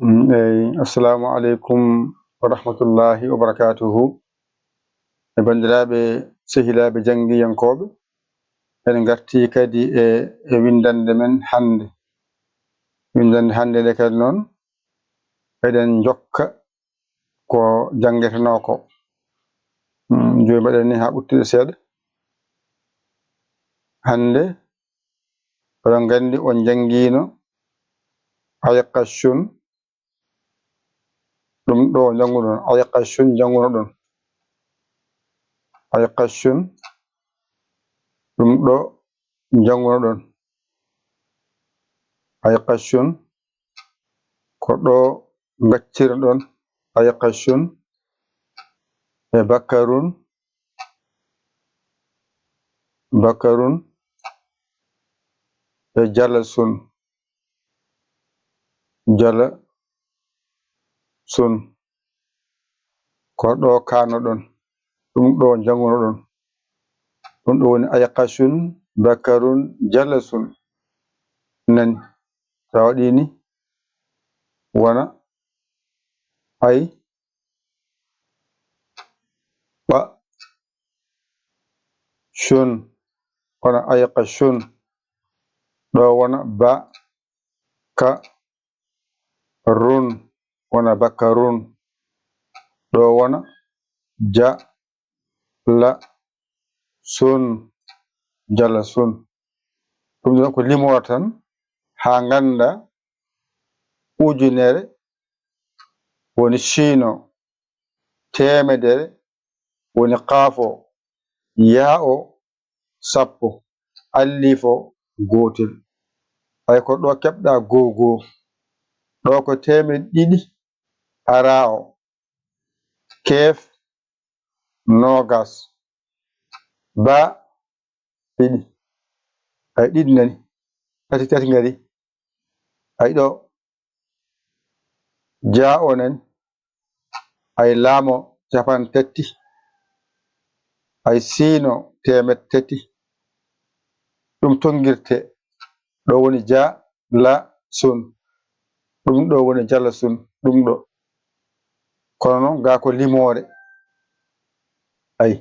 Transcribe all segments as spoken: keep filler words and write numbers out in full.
Mm, eyi, assalamu aleykum wa rahmatullahi wa barakatuhu. E banndiraaɓe, sehilaaɓe janngiyankooɓe, en ngartii kadi e, e winndannde men hannde. Winndannde hannde nde kadi noon, eɗen njokka ko janngetenoo ko. Mm, jooni mbaɗen ni haa ɓuttude seeɗa. Hannde, oɗon nganndi on njanngiino ayqashun, ɗum ɗo njanngunoɗon, ayqashun njanngunoɗon. Ayqashun, ɗum ɗo njanngunoɗon. Ayqashun, ko ɗo ngaccirɗon. Ayqashun e bakarun, bakarun e jalasun. Jalasun. Ko ɗo kaanoɗon. Ɗum ɗo njanngunoɗon. Ɗum ɗo woni ayqashun, bakarun, jalasun. Nani. So a waɗi ni, wona ay ɓa shun, wona ayqa shun. Ɗo wona ba ka run, wona baka run. Ɗo wona ja la sun, jala sun. Ɗum ɗon ko limoore tan, haa ngannda ujunere woni shiino, teemedere woni qaafo, yaa'o sappo, allifo gootel. Ay ko ɗo keɓɗa goo goo. Ɗo ko teemeɗe ɗiɗi, araawo, keef, noogas, ba, ɗiɗi. Ay ɗiɗi nani. Tati, tati ngari. Ay ɗo. Jaa o nani. Ay laamo capanɗe tati. Ay siino teemeɗe tati. Ɗum tonngirte. Ɗo woni ja, la, sun. Ɗum ɗo woni jala sun. Ɗum ɗo. Kono noon, gaa ko limoore. Ay.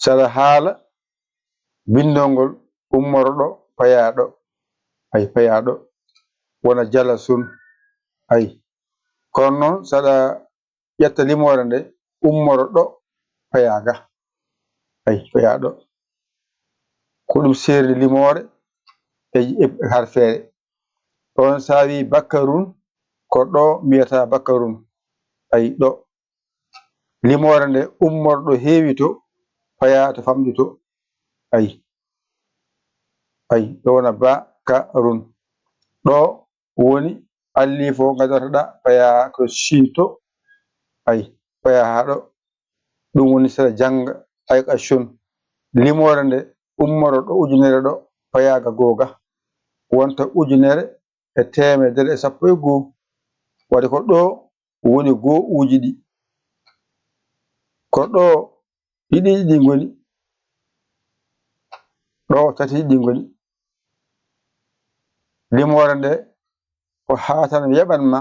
Saɗa haala binndol ngol ummoro ɗo, payaa ɗo. Ay, payaa ɗo. Wona jala sun. Ay. Kono noon, saɗa ƴetta limoore nde, ummoro ɗo, payaa ga. Ay, payaa ɗo. Ko ɗum seerni limoore e, e harfeere. Ɗoon so a wii bakarun, ko ɗo mbiyata bakarun. Ay, ɗo. Limoore nde ummoro ɗo heewi to, payaa to famɗi to. Ay. Ay, ɗo wona ba ka run. Ɗo woni allifo ngadortoɗa, payaa ko shin to. Ay, payaa haa ɗo. Ɗum woni saɗa jannga ayqa shun. Limoore nde ummoro ɗo ujunere ɗo, payaa ga goo ga. Wonta ujunere e teemedere e sappo e goo. Waɗi ko ɗo woni goo uji ɗi. Ko ɗo ɗiɗi ɗi ngoni. Ɗo tati ɗi ngoni. Limoore nde ko haa tan yaɓan ma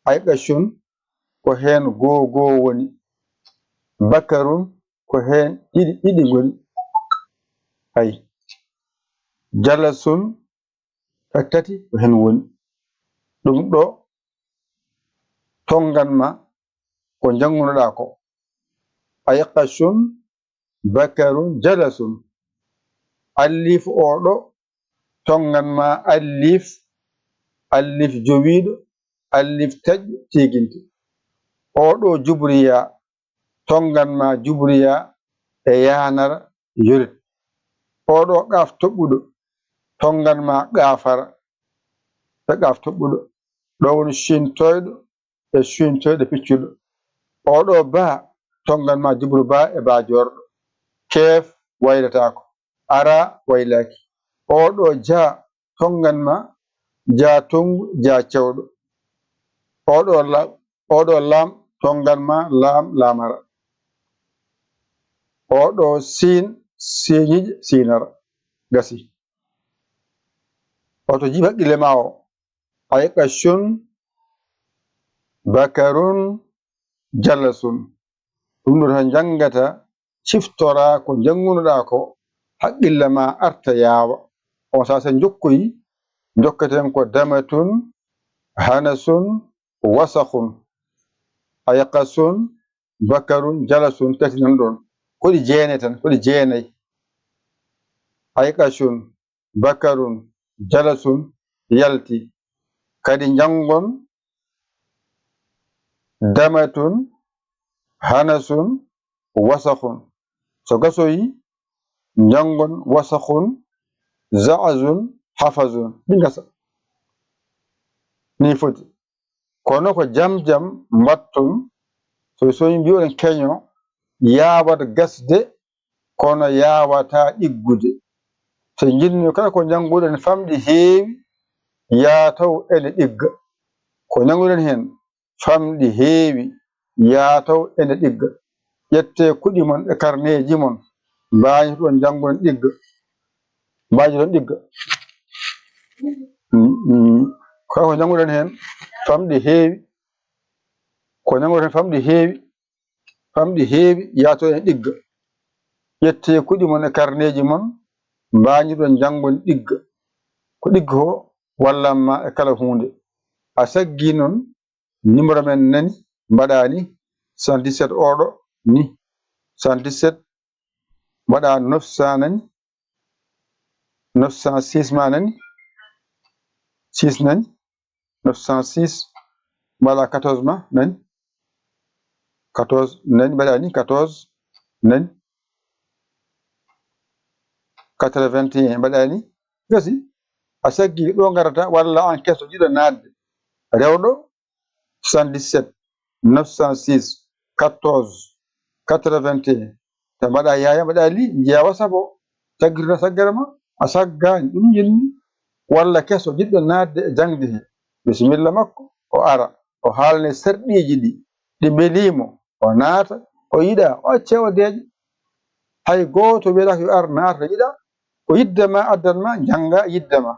ayqa shun ko heen goo goo woni. Bakarun ko heen ɗiɗi ɗiɗi ngoni. Ay. Jala sun e tati ko heen woni. Ɗum ɗo tonngan ma ko njanngunoɗaa ko. Ayqa shun, bakarun, jala sun. Allif o ɗo tonngan ma allif, allif jowiiɗo, allif taƴƴo tiiginte. O ɗo jubriya tonngan ma jubriya e yaanara yorit. O ɗo qaaf toɓɓuɗo tonngan ma qaafara e qaaf toɓɓuɗo. Ɗo woni shin toyɗo e shin toyɗo piccuɗo. O ɗo ba tonngan ma jubru ba e ba joorɗo. Keef waylataako. Ara waylaaki. O ɗo ja tonngan ma ja tonngu ja cewɗo. O ɗo la-, o ɗo laam tonngan ma laam laamara. O ɗo siin siiñiiƴe siinara. Gasi. Oto jiɓ haqqille ma o. Ayqa shun Bakarun jalasun. Ɗum ɗo tan njanngata, ciftora ko njanngunoɗaa ko, haqqille ma arta yaawa. On saa so njokkoyi, njokketen ko damatun, hanasun, wasakhun, ayqasun, bakarun, jalasun, tati nan ɗon. Ko ɗi jeenay tan, ko ɗi jeenay. Ayqasun, bakarun, jalasun, yalti. Kadi njanngon damatun, hanasun, wasakhun. So gasoyi, njanngon wasakhun, za'azun, hafazun. Ɗi ngasa. Ni foti. Kono ko jam jam mbattun, so, so mbiyoɗen keño, yaawat gasde, kono yaawataa ɗiggude. So njinnoo kala ko njannguɗen famɗi heewi, yaa taw ene ɗigga. Ko njannguɗen heen famɗi heewi, yaa taw ene ɗigga. Ƴettee kuɗi mon e karneeji mon, mbaañotoɗon njannguɗen ɗigga. Mbaañotoɗon ɗigga. Mm, mm. Kala ko njannguɗen heen famɗi heewi. Ko njannguɗen famɗi heewi. Famɗi heewi, yaa taw ene ɗigga. Ƴettee kuɗi mon e karneeji mon, mbaañotoɗon njannguɗen ɗigga. Ko ɗigga ko wallan ma e kala huunde. A saggii noon, numéro men nani, mbaɗaa ni, soixante-dix-sept oɗo ni, soixante-dix-sept, mbaɗaa neuf cents nani, neuf cent six ma nani, six nani, neuf cent six, mbaɗaa quatorze ma nani, quatorze nani, mbaɗaa ni, quatorze nani, quatre-vingt-un, mbaɗaa ni, gasi, a saggii ɗo ngarata, walla aan keso jiɗɗo naatde, rewɗo, soixante-dix-sept, neuf cent six, quatorze, quatre-vingt-un. Te mbaɗaa yaaya, mbaɗaa li, njeewa sabo. Saggirno saggere ma, a saggaani, ɗum njinmi. Walla keso jiɗɗo naatde e jaŋde he, bisimilla makko, o ara, o haalne sarɗiiji ɗi, ɗi mbelii mo, o naata, o yiɗaa, o acce o deeƴa. Hay gooto wiyataa ko yo ar naata yiɗaa, ko yidde ma addan ma, njannga yidde ma.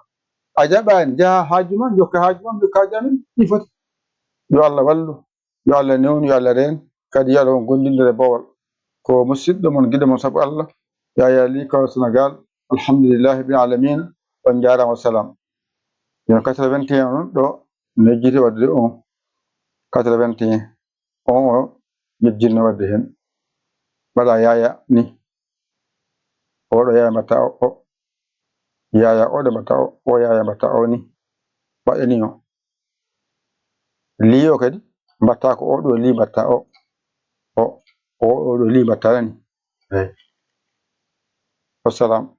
A jaɓaani, njaha haaju ma, njokka haaju ma, njokka haaju amen, ɗi foti. Yo Allah wallu, yo Allah newnu, yo Allah reen, kadi yo Allah won gondinɗo e bowal. Ko musiɗɗo mon, giɗo mon sabu Allah, Yaya Ly, Kaolack, Sénégal. Alhamdulillahi rabbil alamina, on njaaraama, wa salaam. Yo quatre-vingt-un on ɗo nejjiti wadde on, quatre-vingt-un. On o jejjinno wadde heen. Mbaɗa yaaya ni. Oɗo yaaya mbatta o, o. Yaaya oɗo mbatta o, o yaaya mbatta o ni. Mbaɗa ni o. Li o kadi, mbatta ko oɗo li mbatta o. O, o, oɗo li mbatta ni. Eyi. Wassalam.